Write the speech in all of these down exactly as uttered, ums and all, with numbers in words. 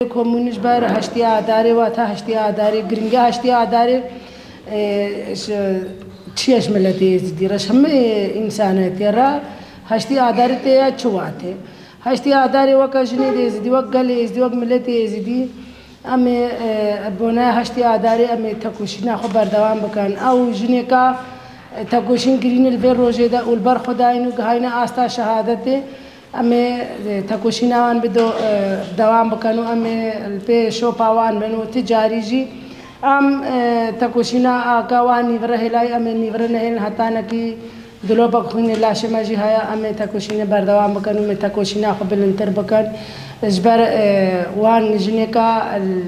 Komûn ji ber heştê Adarê, wata heştê Adarê, giringiya heştê Adarê, e, ji çiye ji miletê Êzidî re, ji hemî însanetiyê re heştê Adarê tê ya çi watê? Heştê Adarê weke jinê Êzidî, wek gelê Êzidî, wek miletê Êzidî, em ê, e, bonaya heştê Adarê em ê tekoşîna xwe berdewam bikin. Ew jinêka, e, tekoşîn kirîne li vê rojê de û li ber xwe dayîn û gihayîne asta şehadetê. Em ê, e, tekoşîna wan bi do-, e, dewam bikin û em ê li pê şopa wan bin û ti carî jî em, e, tekoşîna aka wan nîvire hêlayî, em ê nîvire nehêlin hetanekî dilopek xwînê laşê me jî heye, em ê tekoşînê berdewam bikin û em ê tekoşîna xwe bilindtir bikin. Ji ber, e, wan jinêka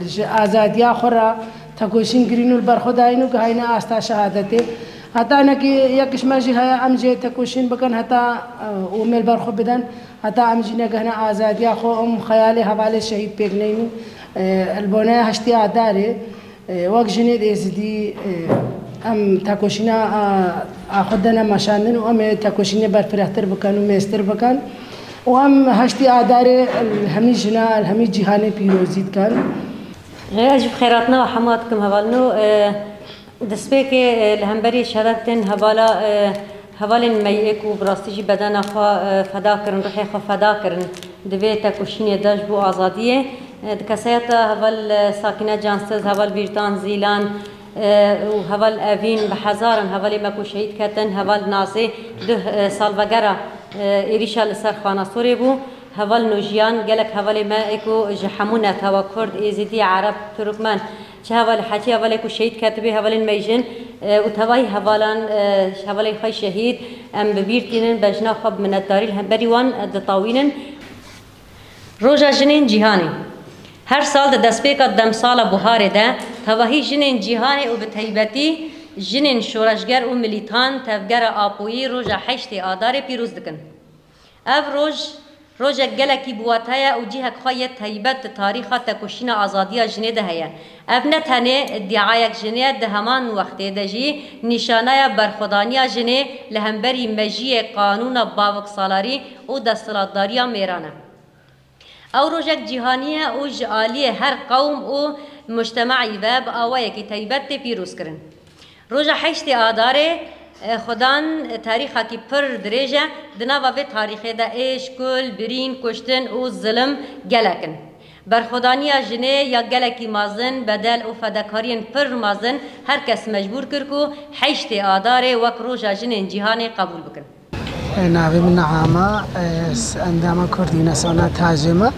ji azadiya xwe re tekoşîn kirîn û li ber xwe dayîn û gihayîne asta şehadetê. Hetanekî yek ji me jî heye, em jê tekoşîn bikin heta, e, û em ê li ber xwe bidin. Heta em jî negihine azadiya xwe, em xeyalê hevalê şehîd pêk neynin. E, li bonaya heştê Adarê, e, wek jinê Êzidî, e, em tekoşîna a, a xwe dene meşandin û em ê tekoşînê berfirehtir bikin û mêztir bikin. Û em heştê Adarê li hemî jina, li hemî cîhanê pîrozî dikin. Ez jî bi xêratina we hemû dikim hevalino. E, Destpêkê, e, li hemberî şeref tên hevala, e, hevalên me yê ku bi rastî jî bedena xwe, e, feda kirin, ruhê xwe feda kirin di vê tekoşînê de ji bo azadiyê. E, di kesayeta heval, e, Sakîne Cansiz, heval Bîrtan Zîlan, e, û heval Evîn bi hezaran hevalê me ku şehîd ketin, heval Nazê duh, e, salvegera, e, êrîşa li ser Xanasorê bû. Heval Nojiyan, gelek hevalê me ê ku ji hemû netewa Kurd, Êzidî, Ereb, Turkmen, çi heval Hecî, hevalê ku şehîd ketibî, hevalên me jin, e, û tevahî hevalan, e, hevalên xwe şehîd, em bi bîr tînin, bejna xwe bi minetdarî li hemberî wan, e, ditawînin. Roja Jinên Cîhanê. Her sal di destpêka demsala buharê de, tevahî jinên cîhanê û bi taybetî jinên şoreşger û milîtan tevgera Apoyî roja heştê Adarê pîroz dikin. Ev roj, rojek gelekî bi wate ye û cihek xwe yê taybet di tarîxa tekoşîna azadiya jinê de heye. Ev ne tenê îdiayek jinê ye, di heman wextê de jî nîşanaya berxwedaniya jinê li hemberî mejiyê qanûna bavoksalarî û desthilatdariya mêran e. Ew rojek cîhanî ye û ji aliyê her qewm û mujtemacî ve bi awayekî taybet tê pîrozkirin. Roja heştê Adarê, e, xwedan, e, tarîxekî pir dirêj e. Di nava vê tarîxê de êş, kul, birîn, kuştin û zilim gelek in. Berxwedaniya jinê ya gelekî mezin, bedel û fedekariyên pir mezin her kes mecbûr kir ku heştê Adarê wek Roja Jinên Cîhanê qebûl bikin. Navê min Ama, ez endama Kurdî Nesana Tajê me.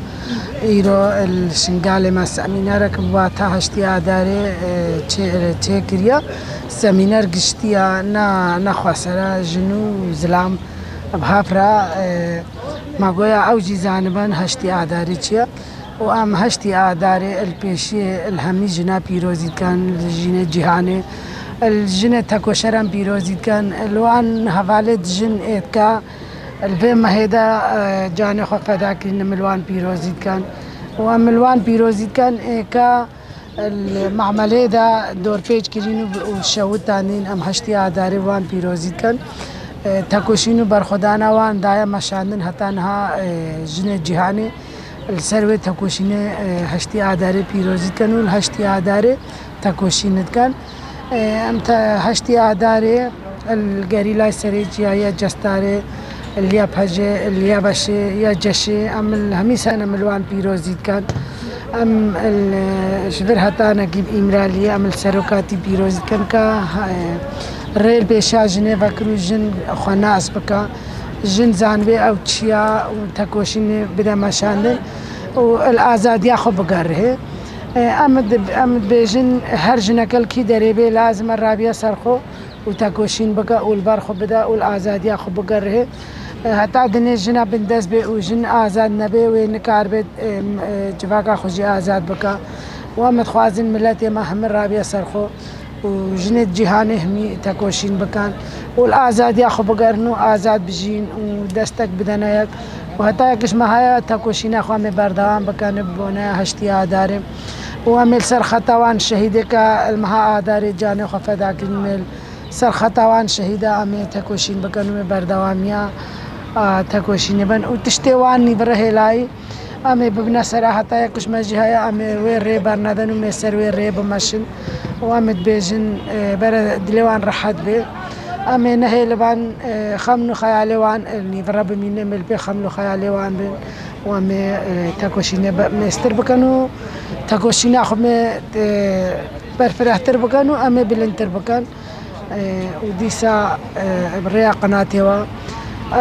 Îro li Şingalê me semînerek bi wata heştê Adarê, e, çê-, çêkiriye. Semîner giştiya na, nexwesera jin û zilam bi hevra, e, me goya ew jî zanibin heştê Adarê çi ye. û em heştê Adarê li pêşiyê li hemî jina pîrozî dikin, li jinê cîhanê, li jinê tekoşeran pîrozî dikin, li wan hevalê dijin ê dike, li vê mehê de, e, canê xwe feda kirîne, em li wan pîrozî dikin û em li wan pîrozî dikin ê ke li memelê de dorpêç kirîn û, û şewitandin, em heştê Adarê wan pîrozî dikin. E, tekoşîn û berxwedana wan daye meşandin heta niha, e, jinê cîhanê. Li ser wê tekoşînê, e, heştê Adarê pîrozî dikin û li heştê Adarê tekoşîn dikin. E, em te heştê Adarê li gerîlay serê çiya ya Cestarê, li ya Pejê, li ya Beşê, ya Ceşê, em li hemî sene em li wan pîrozî dikin. Em li, ji vir hetanekî bi Îmraliyê em li serokatî pîrozî dikin ka, e, rê li pêşa jinê vekir û jin xwe nas bike. Jin zanibê ew çi ya û tekoşînê bide meşandin û li azadiya xwe bigerihê. E, em di-, em dibêjin her jineke li kî derê bê lazim e rabiya ser xwe û tekoşîn bike û li ber xwe bide û li azadiya xwe bigerihê. E, heta dinê jina bindest bê û jin azad nebe wê nikaribe, e, m-, e, civaka xwe jî azad bike. Û em dixwazin miletê me hemî rabiye ser xwe. û jinê cîhanê hemî tekoşîn bikin û li azadiya xwe bigerin û azad bijîn û destek bidene yek û heta yek ji me haya tekoşîna xwe em ê berdewam bikin bi boneya heştê Adarê û em ê li ser xeta wan şehîdê ke li meha Adarê canê xwe feda kirin, em ê li ser xeta wan şehîda em ê tekoşîn bikin û em ê berdewamiya, a, tekoşînê bin û tiştê wan nîvire hêlayî Em ê bibine sera heta yek ji me jî heye, em ê wê rê bernedin û em ê ser wê rê bimeşin û em ê dibêjin, e, bere dilê wan rehet bê. Em ê nehêlibin, e, xem û xeyalê wan, e, nîvire bimîne, em ê li pê xem û xeyalê wan bin û em ê, e, tekoşînê be-, mêstir bikin û tekoşîna xwe em ê, e, berfirehtir bikin û em ê bilindtir bikin. E, û dîsa, e, bi rêya qenatê we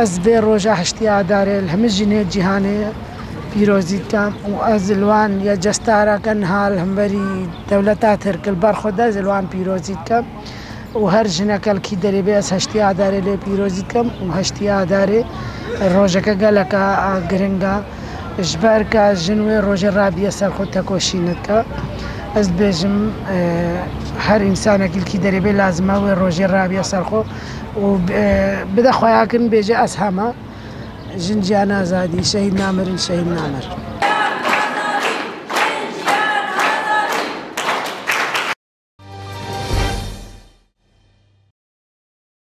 ez vê roja heştê Adarê li hemî jinê cîhanê pîrozî dikim û ez li wan ya cestara ke niha li hemberî dewleta Tirk li ber xwe de ez li wan pîrozî dikim û her jineke li kî derê bê ez heştê Adarê lê pîrozî dikim û heştê Adarê rojeke geleka giring e. Ji ber ka jin wê rojê rabiye ser xwe tekoşîn dike. Ez dibêjim, e, her însanekî li kî derê bê lazim e wê rojê rabiye ser xwe û, e, bide xweyakirin bêje ez hema. Jin jiyan azadî, şehîd namirin, şehîd namir.